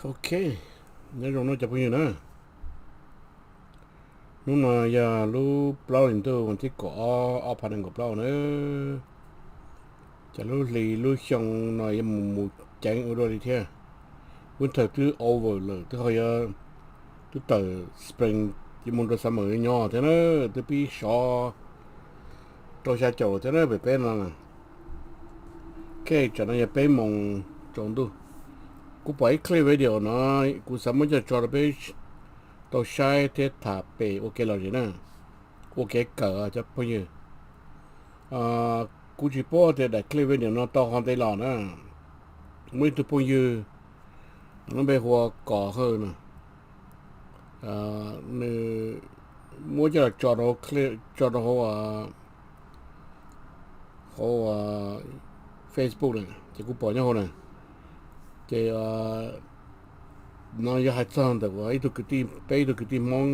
Ok, nyob zoo no cov phooj ywg na. Hnub no yog lub plaub hlis ntuj vas thib kaum ob, ob phav nees nkaum plaub na. Cov lub hlis lub xyoo no yuav mus mus ceev ua dua li thiab. Winter twb over lawm, twb ho yuav, twb tawm spring, yuav mus rau summer nyob thiab na. Twb pib sov rau xya caum thiab na pem peb no. Ok, tsam no yog peb moos tsaus ntuj. Kuv pom ib clip video no, kuv xav muab coj tso rau peb tau saib thiab tham pem ua kev lom zem na, ua kev kawm cov phooj ywg. Kuv tsis paub tias daim clip video no tau ho ntev los na. Muaj ib tug phooj ywg, nws npe hu ua Kom Hawj no, nws muab coj los tso rau, tso rau hauv, hauv Facebook na, ces kuv pom nyob hauv na. Ces no yog hais txog ntawm ib tug kwv tij, peb ib tug kwv tij Hmoob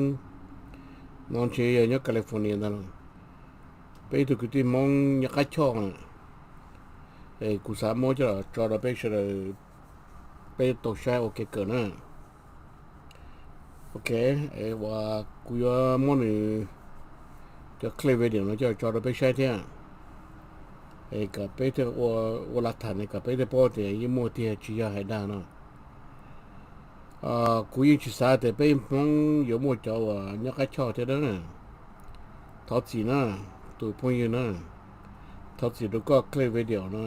no, ntshe yog nyob California ntag los, peb ib tug kwv tij Hmoob nyob qab choj na. Es kuv xav muab coj los tso rau peb sawv daws, peb tau saib ua kev kawm na. Ok, es uas kuv yuav muab nws cov clip video no coj tso rau peb saib thiab, es kom peb thiaj ua lav tham ne, kom peb thiaj paub tias yeej muaj tiag tsis yog hais dag no. Kuv yeej tsis xav tias peb Hmoob yuav muaj cov uas nyob qab choj thiab na. Thov txim na, tus phooj ywg na, thov txim rau koj clip video no.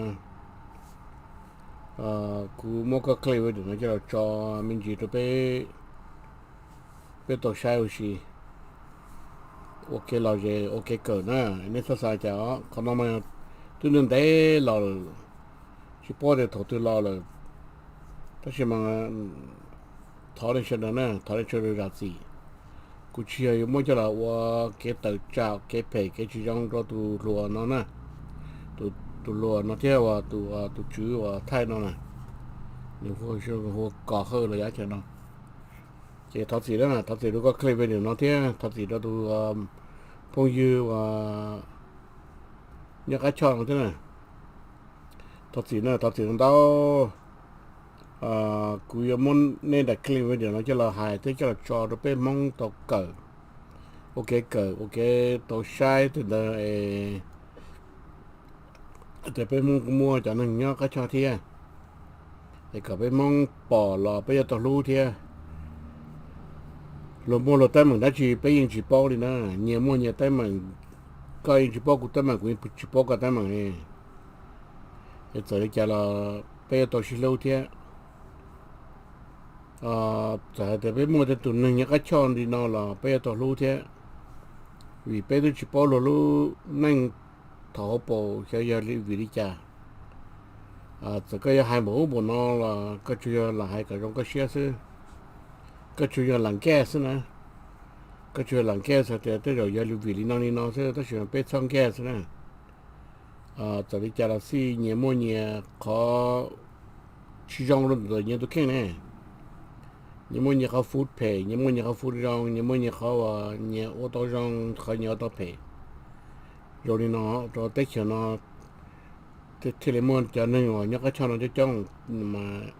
Kuv muab koj clip video no coj los tso me ntsis rau peb, peb tau saib ua si, ua kev lom zem ua kev kawm na. Nej txhob xav cas os, qhov no mas twb ntev ntev los lawm, tsis paub tias thaum twg los lawm, tab sis mas thov nej sawv daws na, thov nej sawv daws zam txim. Kuv tsis yog yuav muab coj los ua kev tawm tsam kev phem kev tsis zoo rau tus hluas no na, tus hluas no thiab uas tus tswv uas thaij no na, nws hu ua Kom Hawj los yav chaw no. Ces thov txim na, thov txim rau koj clip video no thiab thov txim rau tus phooj ywg uas nyob qab choj no thiab na. Thov txim na, thov txim ntau. Kuv yuav muab nej daim clip video no coj los hais thiab coj los tso rau peb Hmoob tau kawm, ua kev kawm ua kev tau saib tej ntawd, tias peb Hmoob kuj muaj cov neeg nyob qab choj thiab, es kom peb Hmoob pom los peb yuav tau hlub thiab. Luag muaj luag teeb meem dab tsi peb yeej tsis paub li na. Nyias muaj nyias teeb meem, koj yeej tsis paub kuv teeb meem, kuv yeej tsis paub koj teeb meem li. Es txawm li cas los peb yuav tau sib hlub thiab. Txawm hais tias peb muaj tej tus neeg nyob qab choj li no los peb yuav tau hlub thiab, vim peb twb tsis paub luag lub neej thaum hauv paus xyov yog vim li cas. Txawm koj yuav hais npaum ub npaum no los koj tsuas yog lam hais kom zoo koj siab xwb, koj tsuas yog lam nkaj xwb na. Koj tsuas yog lam nkaj hais tias tej zaum yog vim li no li no xwb, tab sis peb txhob nkaj xwb na. Txawm li cas los xij nyias muaj nyias qhov tsis zoo rau ntawm nyias tus kheej ne. Nyias muaj nyias qhov fwv phem, nyias muaj nyias qhov fwv zoo, nyias muaj nyias qhov uas nyias ua tau zoo, qhov nyias ua tau phem. Zoo li no rau teb chaws no thiaj li muaj cov neeg uas nyob qab choj no coob coob, mas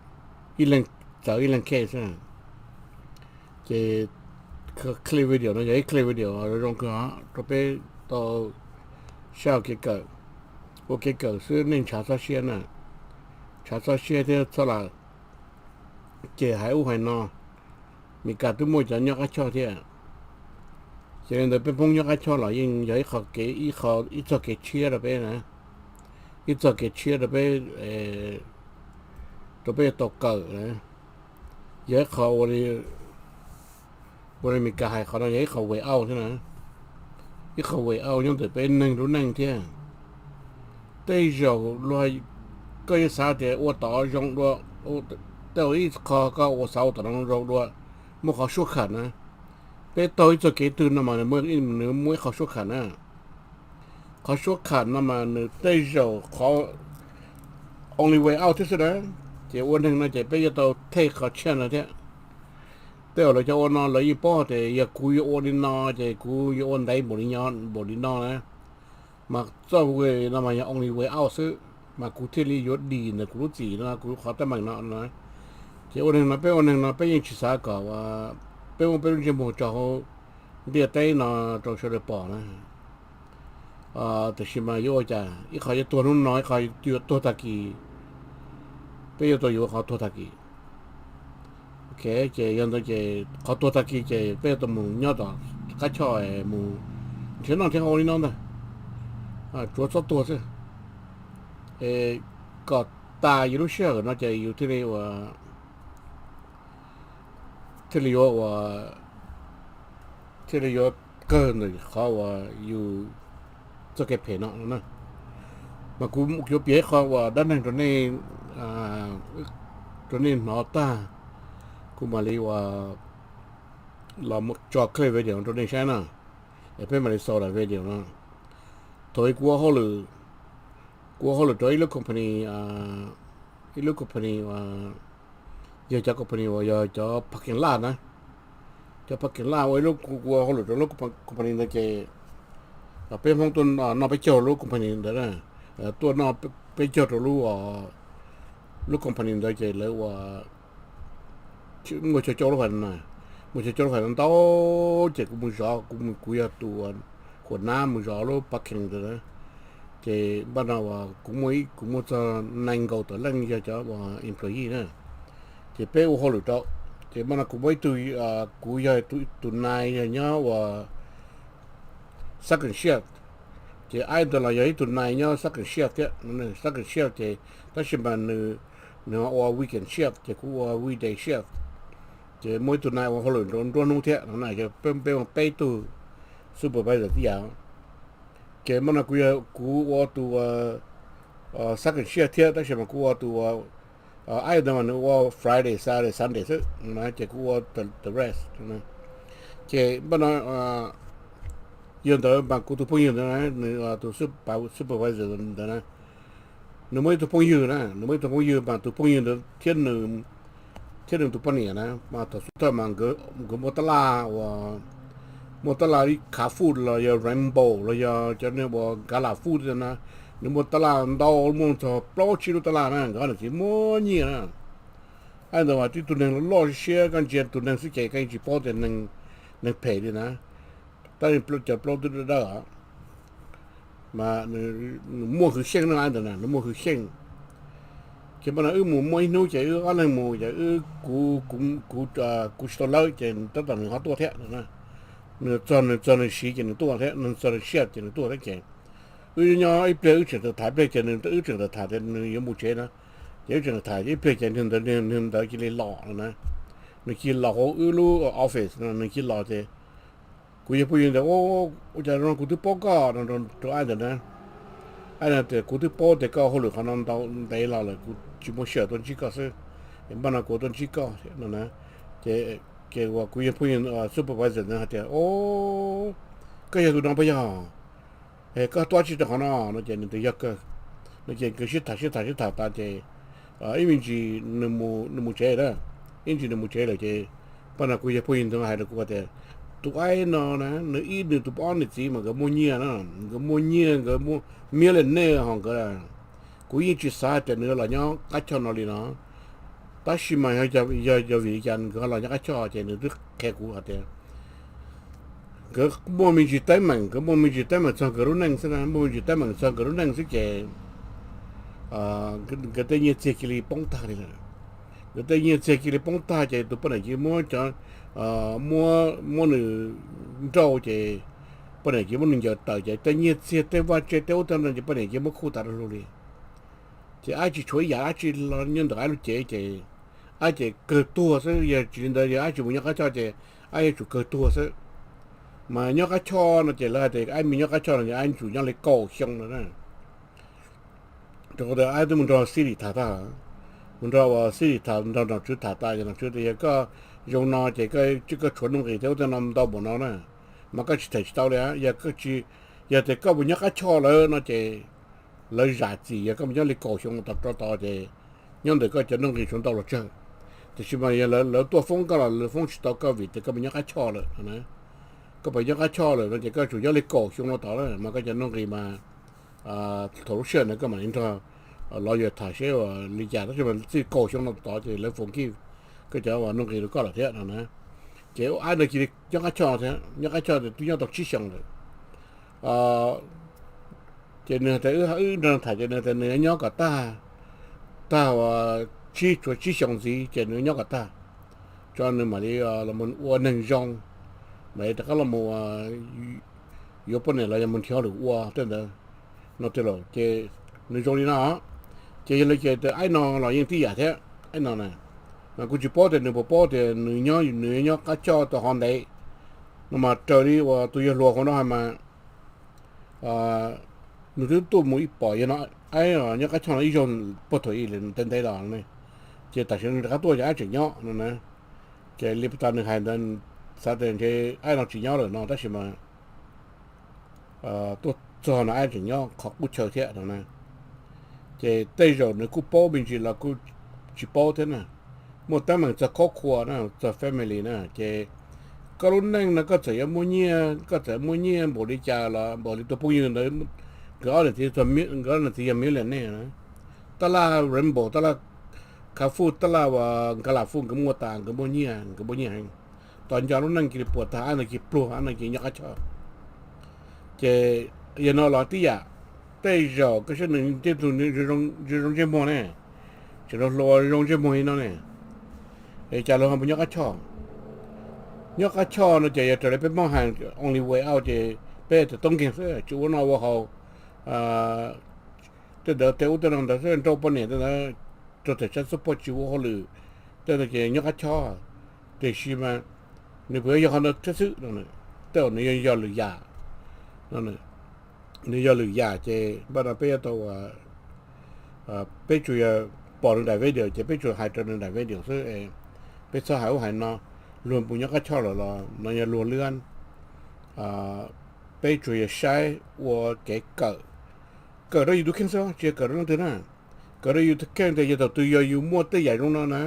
ib leeg txawv ib leeg nkaj xwb. Ces clip video no yog ib clip video zoo kawg rau peb tau saib ua kev kawm, ua kev kawm xwb, nej ntshav txhob siab na, ntshav txhob siab thiab txhob lam cem hais ub hais no. Meskas twb muaj cov nyob qab choj thiab, ces li ntawd peb Hmoob nyob qab choj los yeej yog ib qho kev, ib qho, ib txoj kev tshiab rau peb na, ib txoj kev tshiab rau peb, rau peb tau kawm na. Yog ib qho ua li, ua li Meskas hais, qhov no yog ib qho way out thiab na, ib qho way out nyob ntawm peb neeg lub neej thiab. Tej zaum luag, koj yuav xav tias ua tod zoo dua, tej zaum ib qho koj ua xav ua tom no zoo dua, muaj qhov suab kham na. Peb taug ib txoj kev twg no mas nws muaj ib qho suab kham na. Qhov suab kham no mas nws tej zaum qhov only way out thiab xwb na. Ces ua neeg no ces peb yuav tau thej qhov tshiab no thiab. Tej zaum lawv cov ua no lawv yeej paub tias yog kuv yuav ua li no ces kuv yuav ua ntev npaum li no, npaum li no na. Mas txoj way no mas yog only way out xwb, mas kuv thiaj li yuav dim ntawm kuv lub txim no, kuv qhov teeb meem no na. Ces ua neeg no peb ua neeg no peb yeej tsis xav kom peb muab peb lub ntsej muag tso hauv ntiaj teb no rau sawv daws pom na. Tiam sis mas yuav ua cas, ib qho yuav tuag hnub no, ib qho yuav tuag tag kis, peb yuav tau yuav qhov tuag tag kis. Ok, ces yog ntawd ces qhov tuag tag kis ces peb yuav tau mus nyob tom qab choj mus nrhiav noj nrhiav haus li no ntag, tsuav txhob tuag xwb. Es kom tas yus lub sij hawm no ces yus thiaj li ua, thiaj li yuav ua, thiaj li yuav kawg ntawm qhov uas yus txoj kev phem no no na. Mas kuv yuav piav ib qho uas dab neeg rau nej, rau nej hnov tag, kuv mam li ua los tso clip video rau nej saib na, es peb mam li xaus daim video no. Thaum kuv ua hauj lwm, kuv ua hauj lwm rau ib lub company, ib lub company uas yog cov company uas yog cov parking lot na, cov parking lot ua ib lub, kuv ua hauj lwm rau lub company ntawd ces peb Hmoob tuaj noj peb caug lub company ntawd na, tuaj noj peb caug rau lub, lub company ntawd ces lawv ua muaj xya caum lub hais no, muaj xya caum lub hais no ntau, ces kuv mus zov, kuv yog tus huam nab mus zov lub parking ntawd na. Ces npaj no uas kuv muaj, kuv muaj txog nees nkaum tawm leej yog cov uas employee na. Ces peb ua hauj lwm rau, ces npaj no kuv muaj ib tug, kuv yog tus nai yog nyob uas second shift, ces ib ntawd los yog ib tug nai nyob second shift thiab, second shift ces tab sis mas nws, nws ua weekend shift ces kuv ua weekday shift. Ces muaj ib tug nai ua hauj lwm nruab hnub thiab no, peb ua peb tug supervisor tib yam. Ces npaj no kuv, kuv ua tus second shift thiab tab sis mas kuv ua tus, ib ntawd mas nws ua Friday, Saturday, Sunday xwb, ces kuv ua the rest. Ces npaj no yog ntawd mas kuv tus phooj ywg ntawd na, nws tus supervisor ntawd na, nws muaj ib tug phooj ywg na, nws muaj ib tug phooj ywg mas tus phooj ywg ntawd thiab nws, thiab nws tus poj niam na mas thaum xub thawj mas nkawd muaj tab laj uas, muaj tab laj khav food los yog rainbow los yog cov niag uas kav lam food na, nws muaj tab laj ntau, muaj txog plaub tsib lub tab laj na, nkawd ob niam txiv muaj nyiaj na. Ib ntawd mas tib tug neeg loj siab, koj ntsia tus neeg xwb ces koj yeej tsis paub tias neeg phem li na, tab sis cov plaub twb dawb dawb mas nws muaj hwv xyeej no ntawd na, nws muaj hwv xyeej. Ces npaj no wb mus muaj ib hnub ces wb ob leeg mus ces wb, kuv, kuv tsis tau lawb ces tab tom nws ho tuaj thiab no. Nws txog, nws txog nws siv ces nws tuaj thiab, nws txog nws shift ces nws tuaj thiab ces wb nyob ib pliag wb tseem tham ib pliag ces nws, wb tseem tham tias nws yuav mus tsev na. Ces wb tseem tham ib pliag ces niag ntawd, niag ntawd cia li los no na. Nws cia li los hauv wb lub office no, nws cia li los ces kuv yog phooj ywg ntawd, ua cas no kuv twb paub koj no rau ib ntawd na. Ib ntawd tias kuv twb paub tias koj hauj lwm qhov no ntau ntev los lawm, kuv tsis muaj sij hawm tuaj ntsib koj xwb, es npaj no kuv tuaj ntsib koj no na. Ces, ces uas kuv yog phooj ywg supervisor ntawd hais tias, o, koj yog tus no puas yog? Es koj tuaj tsis rau qhov no no ces nws tias yog kawg no ces nkawd sib tham sib tham sib tham tas ces ib me ntsis nws mus tsev lawm, ib ntsis nws mus tsev lawm ces npaj no kuv yog phooj ywg ntawd hais rau kuv tias, tus aib no na, nws ib nws tus ob niam txiv mas nkawd muaj nyiaj na, nkawd muaj nyiaj, nkawd muaj millionaire ho nkawd, kuv yeej tsis xav tias nws los nyob qab choj no li no. Tab sis mas yog, yog vim li cas nkawd los nyob qab choj ces nws twb qhia kuv hais tias nkawd muaj me ntsis teeb meem, nkawd muaj me ntsis teeb meem txog nkawd lub neej xwb na, muaj me ntsis teeb meem txog nkawd lub neej xwb ces nkawd tej nyiaj txiag cia li poob tag li lawm. Nkawd tej nyiaj txiag cia li poob tag ces tus poj niam cia li muab cov, muab, muab nws nrauj ces poj niam cia li muab nws ncaws tawm ces tej nyiaj txiag tej vaj tse tej ub tej no ces poj niam cia li muab khuj tas rau lug li. Ces aib tsis tshuav ib yam dab tsi los nyob ntawm aib lub cev ces aib ces kawg tuag xwb, yog tsis li ntawd yog aib tsis mus nyob qab choj ces aib yuav tsum kawg tuag xwb. Mas nyob qab choj no ces lawv hais tias aib mus nyob qab choj no ces aib tsum nyob li kaum xyoo no na. Rau qhov tias aib twb mus nrog city tham tag, mus nrog uas city tham, nrog nom tswv tham tas, yog nom tswv tias yog koj zoo no ces koj tshuav nuj nqis thiab ub tej no ntau npaum no na, mas koj tsis them tsis tau li. Yog, yog tias koj mus nyob qab choj lawm no ces lawv zam txim, yog koj mus nyob li kaum xyoo no rau tod ces nyob ntawm koj cov nuj nqis tsuas ntau los tsawg. Tiam sis mas yog lawv tuaj foob koj los lawv foob tsis tau koj vim tias koj mus nyob qab choj lawm. Koj mus nyob qab choj lawm no ces koj tsum nyob li kaum xyoo no tod lawm mas koj cov nuj nqis mas thaum lub sij hawm ntawd koj mam li nrog lawv tham seb ua li cas, tab sis mas txij kaum xyoo no tod ces lawv forgive, koj cov uas nuj nqis rau koj lawm thiab no na. Ces aib no cia li nyob qab choj thiab, nyob qab choj twb nyob tau tsib xyoos lawm. Ces nws tias wb nrog nws tham ces nws tias nws yuav nyob kom tag, tag uas tsib, tshuav tsib xyoos ntxiv ces nws yuav nyob kom tag, tso nws mam li los ua neeg zoo, mam li rov qab los mus yuav poj niam los yog mus nrhiav hauj lwm ua tej ntawd no tiag lauj. Ces nws zoo li no, ces yog li ces aib no los yeej tib yam thiab, aib no na. Mas kuv tsis paub tias nws puas paub tias nws nyob, nws yuav nyob qab choj tau hov ntev no mas raws li uas tus yawg hluas hauv no hais mas nws twb tuaj mus ib pom yog no, aib nyob qab choj no ib zaug puag thaum ub ntev ntev los ne, ces tam sim no nws rov qab tuaj ces aib tseem nyob no na. Ces li puag ta nws hais ntawd, xav tias ntshe aib no tsis nyob lawm no tab sis mas tuaj txog no aib tseem nyob qhov qub chaw thiab no na. Ces tej zaum nws kuj paub me ntsis los kuj tsis paub thiab na. Muaj teeb meem txog khab khua na, txog family na, ces koj lub neej no koj txawm yuav muaj nyiaj, koj txawm muaj nyiaj npaum li cas los npaum li tus phooj ywg ntawd, nkawd ob niam txiv, nkawd ob niam txiv yog millionaire na. Tab laj Rainbow, tab laj Khav Fuj, tab laj uas Nkav Lam Fuj nkawd muaj tas, nkawd muaj nyiaj, nkawd muaj nyiaj heev. Tos nco lub neej cia li puas tag, aib no cia li pluag, aib no cia li nyob qab choj. Ces yog no los tib yam, tej zaum koj saib nws tej tug zoo ntsej muag ne, tseem hluas zoo ntsej muag li no ne, es cas luag ho mus nyob qab choj? Nyob qab choj no ces yog raws li peb Hmoob hais only way out ces peb tias toob nkeeg xwb, tsis ua noj ua haus, tej ntawd tej ub tej no ntawd xwb, nrauj poj niam tej ntawd, rau thaum tshaib xub poj tsis ua hauj lwm, tej ntawd ces nyob qab choj. Tiam sis mas nws puas yog qhov ntawd thiab xwb no, tej zaum nws yog lwm yam no, nws yog lwm yam ces npaj no peb yuav tau, peb tsuas yog pom nws daim video ces peb tsuas hais rau nws daim video xwb. Peb txhob hais ub hais no, luag mus nyob qab choj lawm los no yog luag lwj. Peb tsuas yog saib ua kev kawm, kawm rau yus tus kheej xwb, tsis yog kawm rau leej twg na. Kawm rau yus tus kheej tias yog thaum twg yog yus muaj tej yam zoo no na,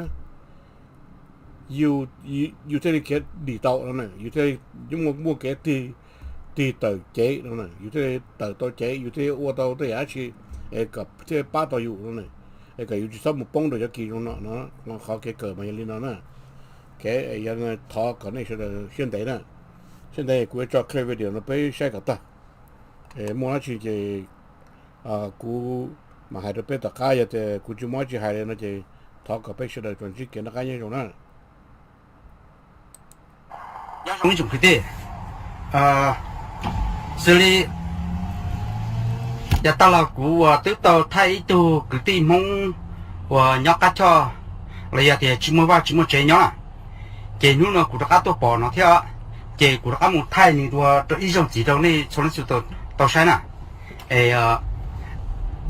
yus thiaj li khiav dim tau no, yus thiaj li muaj kev tig, tig tawm cev no, yus thiaj li tawm tau cev, yus thiaj li ua tau tej yam dab tsi es kom thiaj pab tau yus no, es kom yus tsis txhob mus poob rau cov kis zoo no no. Qhov kev kawm mas yog li no na. Yog thov kom nej sawv daws siab ntev na, siab ntev kuv yuav tso clip video no peb saib kom tag. Muaj dab tsi ces kuv mam hais rau peb tom qab, yog tias kuv tsis muaj dab tsi hais li no ces thov kom peb sawv daws tsuas ntsib kev noj qab nyob zoo na. Nyob zoo ib tsoom kwv tij, xws li yav tag los kuv uas twb tau thaij ib tug kwv tij Hmoob uas nyob qab choj los yog tias tsis muaj vaj tsis muaj tsev nyob, ces hnub no kuv rov qab tuaj pom no thiab, ces kuv rov qab mus thaij nws dua rau ib zaug ntxiv rau nej txhua leej txhua tus tau saib na. Es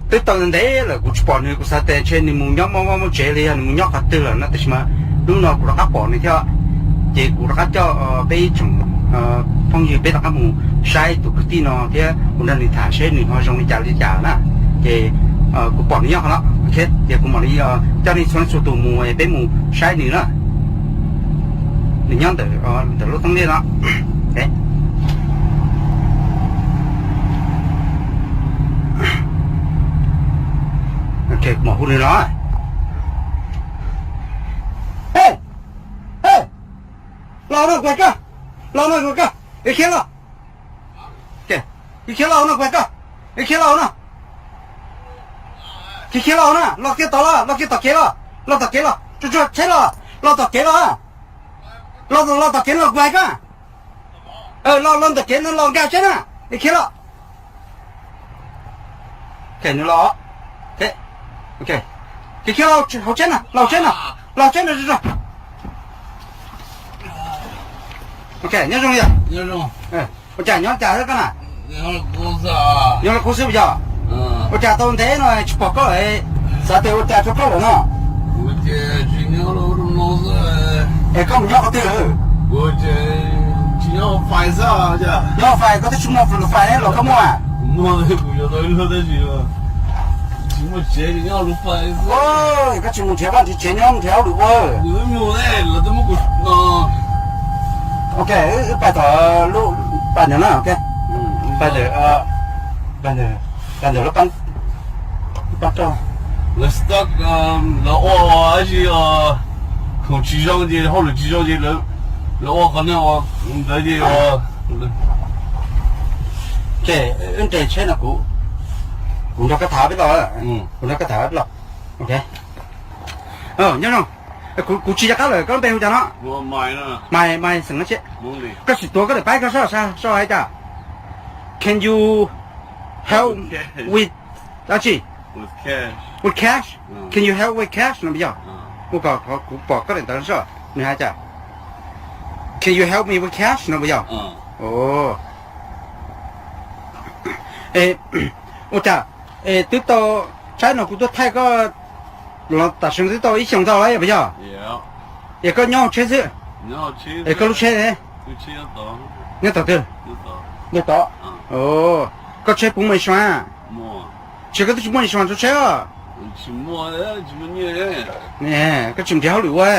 twb tau ntev lawm kuv tsis pom nws, kuv xav tias ntshe nws mus nyob muaj vaj muaj tsev li yog nws mus nyob qhov twg lawm no, tiam sis mas hnub no kuv rov qab pom nws thiab, ces kuv rov qab coj peb ib tsoom phooj ywg peb rov qab mus saib tus kwv tij no thiab mus nrog nws tham seb nws ho zoo li cas li cas na. Ces kuv pom nws nyob qhov no, ces kuv mam li coj nej txhua leej txhua tus mus peb mus saib nws na. Nws nyob ntawm, ntawm lub teeb liaj no. Kuv mam hu nws los. Los no kuv koj, los no kuv koj, khiav los. Khiav los no kuv koj, khiav los no. Khiav los na, los kiag tod los, los kiag tom kev los, los tom kev los, tsuag tsuag tsheb los, los tom kev los. Los, los tom kev no kuv hais koj. Los, los ntawm kev no los nkag tsheb na, es khiav los. Nws los, khiav, khiav los hauv tsheb na, los hauv tsheb na, los hauv tsheb na. Nyob zoo, ua cas nyob cas koj na? Nyob li qub xwb yog? Ua cas tau ntev no tsis pom koj, xav tias ua cas rau koj lawm no? Es koj mus nyob qhov twg lawm? Nyob fais, koj twb tsis muaj fais los koj muaj? Koj tsis mus nrhiav vaj nrhiav tsev nyob mus nrhiav hauj lwm ua. Ok, wb pais tom lub pas ntawd na, ok. Pas ntawd, pas ntawd lub pab rau. Lawv stock, lawv ua dab tsi os? Tsis zoo ces hauj lwm tsis zoo ces lawv ua qhov no ua ntawd ces ua. Ces wb nres tsheb no kuv, kuv nrog koj tham peb los, kuv nrog koj tham peb los. Ok. Nyob zoo, kuv tsis nco qab lawm, koj npe hu cas no? Maiv, Maiv xeem no tsi. Koj sim tuav koj daim paib koj soj, soj hais cas? Can you help with dab tsi? With cash? Can you help with cash no puas yog? Ua kom kuv pom koj daim ntawv soj, nws hais cas? Can you help me with cash no puas yog? Ua cas, es twb tau, tsaib no kuv tuaj thaij koj los tam sim no twb tau ib xyoos ntau lawm puas yog? Es koj nyob hauv tsheb xwb, es koj lub tsheb ne? Nyob tom twg? Nyob tod. Koj tsheb puas muaj ins sua? Tsis, koj twb tsis muaj ins sua rau tsheb os. Koj tsis nrhiav hauj lwm ua?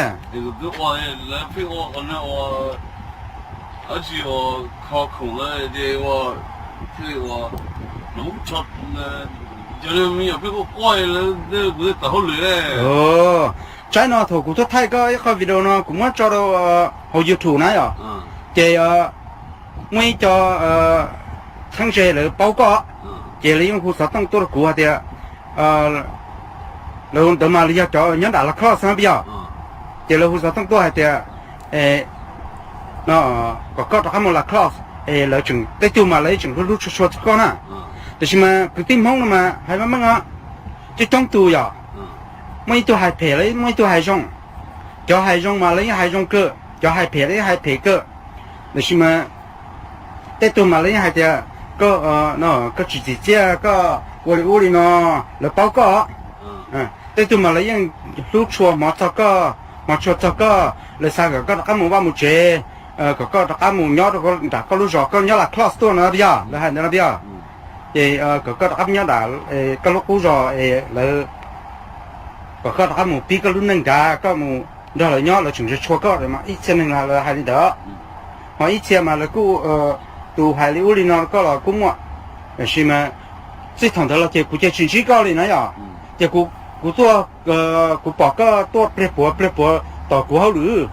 Tsaib no thaum kuv tuaj thaij koj ib qho video no kuv muab tso rau hauv YouTube na yom, ces muaj ib co txheeb ze lawv paub koj, ces lawv yeej hu xov tooj tuaj rau kuv hais tias, lawv ntawd mas lawv yog cov nyob nram Las Cloud xwb puas yog? Ces lawv hu xov tooj tuaj hais tias, no, kom koj rov qab mus Las Cloud, es lawv tseem tej tug mas lawv tseem hlub hlub tshua tshua txog koj na. Tiam sis mas kwv tij Hmoob no mas hais meej meej os, coob coob tus yom, muaj ib tug hais phem los muaj ib tug hais zoo. Cov hais zoo mas lawv yeej hais zoo kawg, cov hais phem lawv yeej hais phem kawg. Tiam sis mas tej tug mas lawv yeej hais tias, koj, koj tsis txim txiaj, koj ua li ub li no, lawv paub koj. Tej tug mas lawv yeej hlub tshua hmov txog koj, hmov tshua txog koj, lawv xav kom koj rov qab mus vaj mus tsev, kom koj rov qab mus nyob rau nram koj lub zos, koj nyob Las Cloud tuaj no puas yog, lawv hais ntawd no puas yog? Ces kom koj rov qab nyob nram koj lub qub zos es lawv, kom koj rov qab mus pib koj lub neej nrad, koj mus nrog lawv nyob, lawv tseem tshua koj mas ib txhia neeg lawv hais li ntawd. Ho ib txhia mas lawv kuj, tus hais li ub li no koj los kuj muaj. Tiam sis mas txij thaum ntawd los ces kuv ces tsis ntsib koj li na yom. Ces kuv tuaj, kuv pom koj tuaj pliag puav pliag puav tos kuv hauj lwm,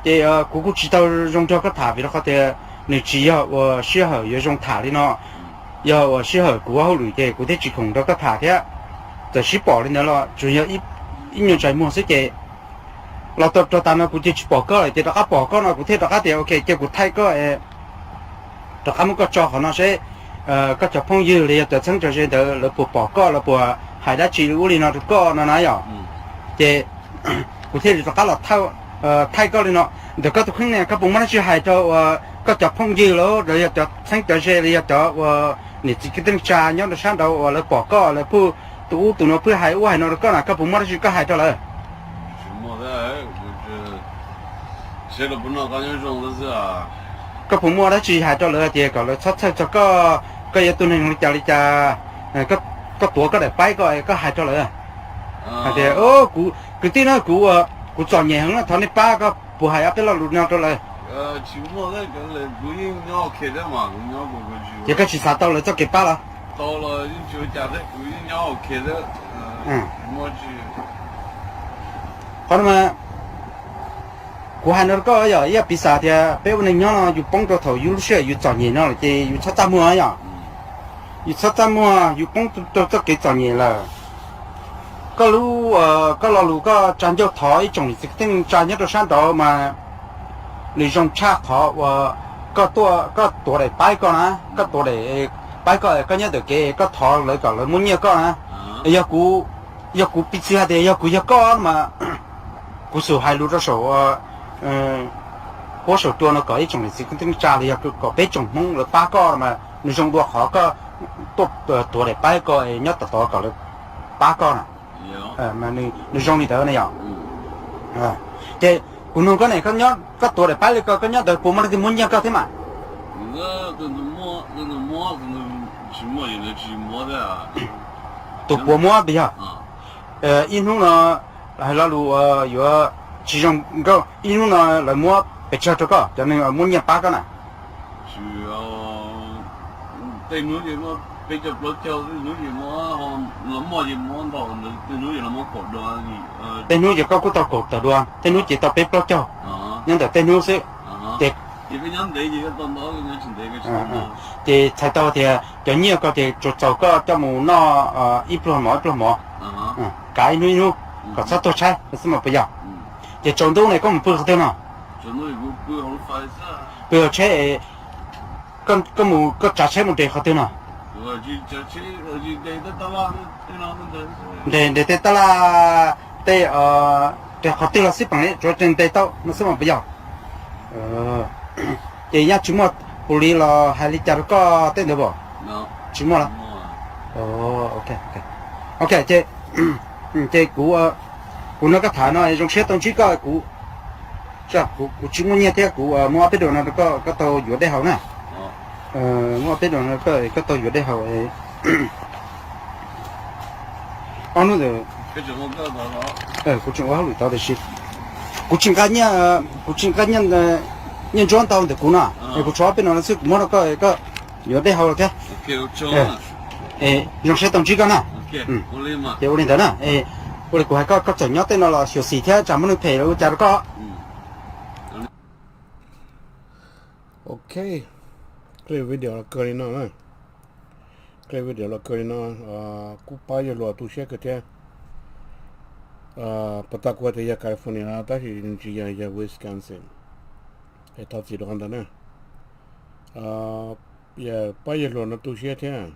ces kuv kuj tsis tau zoo nrog koj tham vim rau qhov tias nws tsis yog uas sij hawm yuav zoo tham li no. Yog uas sij hawm kuv ua hauj lwm ces kuv thiaj tsis khoom nrog koj tham thiab. Txawm sib pom li ntawd los tsuas yog ib nyuag ntsais muag xwb ces los tau rau tas no kuv ces tsis pom koj lawm, ces rov qab pom koj no kuv thiaj rov qab tias ok, cia kuv thaij koj, rov qab muab koj tso qhov no seb koj cov phooj ywg los yog cov txheeb ze ntawd lawv puas pom koj, lawv puas hais dab tsi li ub li no rau koj no na yom. Ces kuv thiaj li rov qab los thaij koj li no. Ntawm koj tus kheej ne koj puas muaj dab tsi hais rau uas koj cov phooj ywg los yog cov txheeb cov ze los yog cov uas niam txiv kwv tij neej tsa nyob rau sab nraud uas lawv pom koj, lawv pheej tus ub tus no pheej hais ub hais no rau koj na, koj puas muaj dab tsi koj hais rau lawv? Koj puas muaj dab tsi hais rau lawv tias kom lawv txhob txhawj txog koj, koj yog tus neeg li cas li cas, koj tuav koj daim paib koj, koj hais rau lawv hais tias, kwv tij na, kuv, kuv txom nyem heev na, thov nej pab, koj puas hais ob peb lo lus no rau lawv? Ces koj tsis xav tau lawv txoj kev pab los? Qhov no mas kuv hais no rau koj yog ib yam piv xam tias peb ua neeg nyob no yus poob rau thaum yus lub sij hawm yus txom nyem no lawm ces yus txhob txaj muag yom. Yus txhob txaj muag, yus poob rau txoj kev txom nyem lawm. Koj lub, koj lo lus koj tsa ncauj thov ib tsoom niam txiv kwv tij neej tsa nyob rau sab nraud mas nws zoo tshaj qhov uas koj tuaj, koj tuav daim paib koj na, koj tuav daim paib koj, koj nyob ntawm kev koj thov lawv kom lawv muab nyiaj koj na. Yog kuv, yog kuv piv txwv hais tias yog kuv yog koj mas kuv xub hais lus rau saum huab saum cua no kom ib tsoom niam txiv kwv tij neej tsa los yog kom peb tsoom Hmoob lawv pab koj mas nws zoo dua qhov koj tuaj tuav daim paib koj nyob tom tod kom lawv pab koj na. Nws zoo li ntawd ne yom. Ces kuv nug koj ne, koj tuav daim paib li ko koj nyob ntawd puas muaj leej twg muab nyiaj koj thiab mas? Tus puas muab puas yog? Ib hnub no hais lo lus yuav tsis zoo nkauj, ib hnub no lawv muab pes tsawg rau koj, cov neeg muab nyiaj pab koj na? peb caug plaub caug, tej hnub ces muab, los muaj ces muab ntau, tej hnub ces los muab kaum dua. Tej hnub ces koj kuj tau kaum tawm dua, tej hnub ces tau peb plaub caug nyob ntawm tej hnub xwb. Ces, ces txhais tau tias cov nyiaj ko ces tsuas txaus koj coj mus noj ib pluag mov ib pluag mov, kav ib hnub ib hnub kom txhob tuag tshaib no xwb mas puas yog? Ces tsaus ntuj ne koj mus pw qhov twg no? Pw hauv tsheb, koj mus koj tsav tsheb mus nres qhov twg no? Nres, nres tej tab laj, tej, nres qhov twg los xij peem li, tsuav nres tau no xwb mas puas yog? Ces nyaj tsis muaj pus li los hais li cas rau koj tej ntawd as? Tsis muaj lawm. Ok, ces, ces kuv, kuv nrog koj tham no zoo siab tau ntsib koj, kuv, kuv tsis muaj nyiaj thiab kuv muab ob peb duas no rau koj, koj tau yuav dej haus na. Muab ob peb duas no koj, koj tau yuav dej haus. Ob hnub ntawd kuv tseem ua hauj lwm tod tiam sis kuv tsis nqa nyiaj, kuv tsis nqa nyiaj, nyiaj ntsuab ntau ntawm kuv no, es kuv tshuav ob peb no xwb kuv muab rau koj, koj yuav dej haus los thiab. Zoo siab tau ntsib koj na. Ces ua li ntawd na, ua li kuv hais koj, koj txawm nyob tej no los xyuam xim thiab tsam muaj neeg phem los ua cas rau koj. Ok, clip video los kawg li no na. Clip video los kawg li no, kuj pab yawg hluas tu siab kawg thiab. Puas tas kuv tias yog California no tab sis tsis yog, yog Wisconsin. Es thov txim rau qhov ntawd na. Pab yawg hluas no tu siab thiab,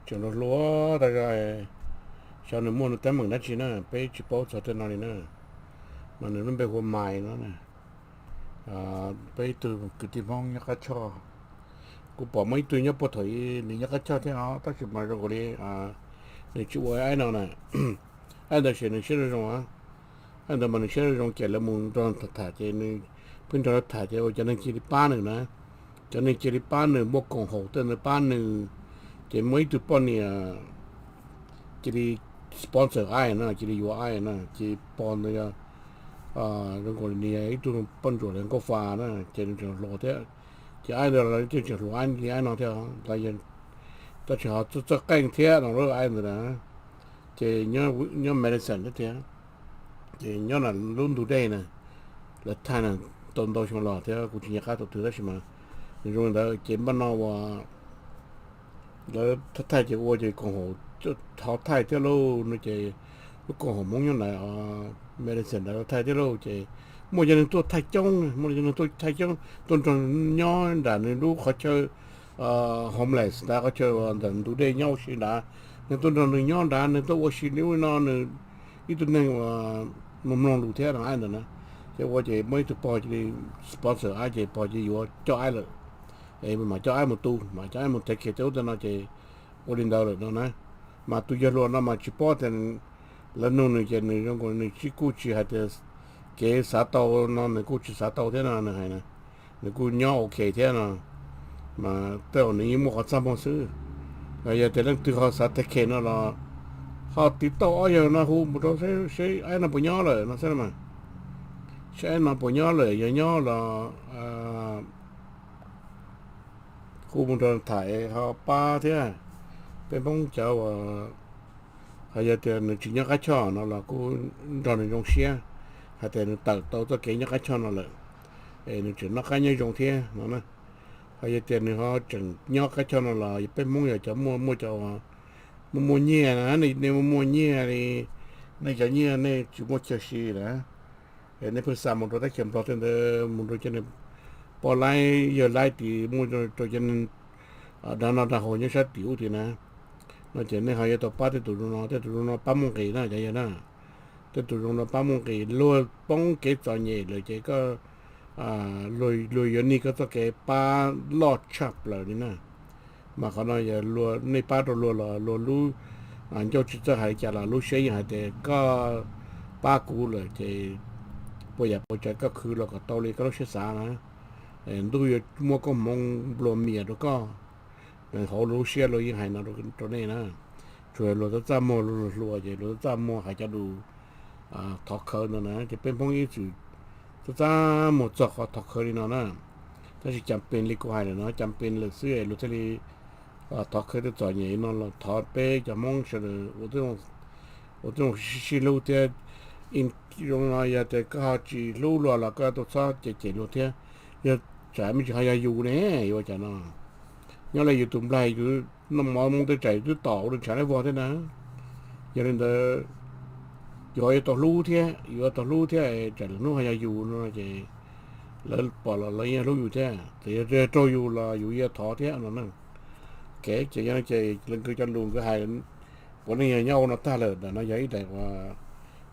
tseem hluas hluas tas zog, xyov nws muaj nws teeb meem dab tsi na, peb tsis paub txog tej no li na. Mas nws lub npe hu ua Mai no na. Peb ib tug kwv tij Hmoob nyob qab choj, kuv pom muaj ib tug nyob puag thaum nws nyob qab choj thiab os, tab sis mas zoo nkaus li nws tsis ua aib no na. Aib ntawd ces nws siab zoo zoo, aib ntawd mas nws siab zoo zoo ces lawv mus nrog tham tham ces nws pheej nrog lawv tham ces ua cov neeg cia li pab nws na. Cov neeg cia li pab nws, muaj koom haum tej ntawd pab nws, ces muaj ib tug poj niam cia li sponsor aib na, cia li yuav aib na, ces pog ntawd yog zoo nkaus li nws yog ib tug poj ntsuam li nkauj fa na, ces nws tseem hluas thiab. Ces aib ntawd los thiaj tseem hluas li aib no thiab, tab sis ho txawj qeej thiab no lub aib ntawd na. Ces nyob Madison thiab, ces nyob na lub ntug dej na, lawv thaij na tau ntau xyoo los thiab kuv tsis nco qab thaum twg tab sis mas nws zoo li ntawd ces npaj no uas lawv thaij ces ua ces koom haum, thov thaij thiab lauj no ces lub koom haum Hmoob nyob ntawd, Madison ntawd thaij thiab lauj ces muaj cov neeg tuaj thaij coob, muaj cov neeg tuaj thaij coob tuaj nrog nyob nram nws lub qhov chaw homeless ntawd, qhov chaw ntawm ntug dej nyob ua si nrad, nws tuaj nrog nws nyob nrad, nws tuaj ua si li ub li no, nws ib tug neeg uas mloog mloog lus thiab no aib ntawd na. Ces ua ces muaj ib tug pog cia li sponsor aib ces pog cia li yuav coj aib lawm. Es mam coj aib mus tu, mam coj aib mus take care tej ub tej no ces ua li ntawd lawm no na. Mas tus yawg hluas no mas tsis paub tias lawv nug nws ces nws zoo nkaus nws tsis, kuj tsis hais tias kev xav tau no nws kuj tsis xav tau thiab no nws hais na. Nws kuj nyob ok thiab no, mas tej zaum nws yeej muaj qhov txaj muag xwb. Yog tias leej twg ho xav take care no los ho tiv tauj ob yawg no hu mus rau seb aib no puas nyob lawm no xwb mas. Seb aib no puas nyob lawm, yog nyob los hu mus nrog tham ho pab thiab. Peb Hmoob cov uas ho yog tias nws tsis nyob qab choj no los kuj nrog nws zoo siab hais tias nws tawm tau txoj kev nyob qab choj no lawm, es nws tseem noj qab nyob zoo thiab no na. Ho yog tias nws ho tseem nyob qab choj no los peb Hmoob yog cov muaj, muaj cov, muaj muaj nyiaj na, nej muaj muaj nyiaj li, nej cov nyiaj nej tsis muaj chaw siv na, nej pheej xa mus rau teb chaws Nplog tej ntawd, mus rau cov poj laib yawg laib tid, muaj rau cov dag noj dag haus nyob sab tim ub tid na. No ces nej ho yuav tau pab tej tus zoo no, tej tus zoo no pab muaj nqis na cov yawg na. Tej tus zoo no pab muaj nqis, luag poob kev txom nyem lawm ces koj, luag yuav nij koj txoj kev pab loj tshaj plaws li na. Mas qhov no yog luag, nej pab rau luag los luag lub ncauj tsis txawj hais li cas los lub siab yeej hais tias koj pab kuv lawm ces puas yam puas tsav koj khwv los kom tau li koj lub siab xav na. Ntuj yuav muab koob hmoov nplua mias rau koj. Hauv lub siab luag yeej hais no rau nej na. Tsuas luag txaj txaj muag, luag hluas ces luag txaj txaj muag hais cov lus thov khawv ntawd na, ces peb Hmoob ib txwm txaj txaj muag txog qhov thov khawv li no na. Tab sis cas pes li kuv hais lawm no, cas pes lawm xwb luag thiaj li Thov khawb tej txom nyem no los thov peb cov Hmoob sawv daws ua tib zoo sib hlub thiab. Zoo no yog tias koj ho tsis hlub luag los koj tau txhob cem cem luag thiab. Yog tsam me ntsis ho yog yus ne, yuav ua cas no? Nyob li yus tus nplaig yus noj mov moo tej tsam yus twb tom ua rau ntshav nab vog thiab na. Yog li ntawd, yus ho yuav tau hlub thiab, yus yuav tau hlub thiab tsam lwm hnub ho yog yus no ces lawv pom los lawv yeej hlub yus thiab. Txawm yog raug yus los yus yeej thov thiab no na. Kev ces yog no ces nkawd cov lus nkawd hais, puav leej yog nyob ua no tag lawm. Ntawm no yog ib daim uas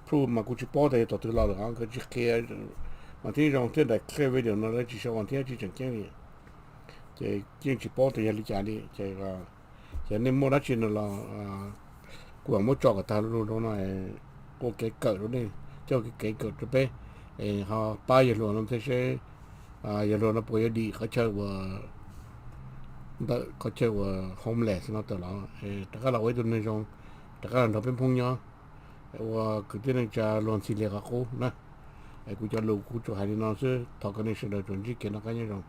proof mas kuv tsis paub tias yog thaum twg los lawm, nkawd tsis qhia mas thiaj zoo thiab. Daim clip video no lawv tsis sau thiab tsis tseem ceeb li, ces yeej tsis paub tias yog li cas li ces yog nej muaj dab tsi no los kuv mam muab tso kom tag lug rau no, ua kev kawm rau nej, coj kev kawm rau peb, es ho pab yawg hluas no thiab seb yawg hluas no puas yuav dim qhov chaw uas ntawm qhov chaw uas homeless no tawm los, rov qab los ua ib tug neeg zoo, rov qab los nrog peb Hmoob nyob, ua kwv tij neej tsa luag ntxhi li qhov qub na. Kuv cov lus kuv tsuas hais li no xwb, thov kom nej sawv daws tsuas ntsib kev noj qab nyob zoo.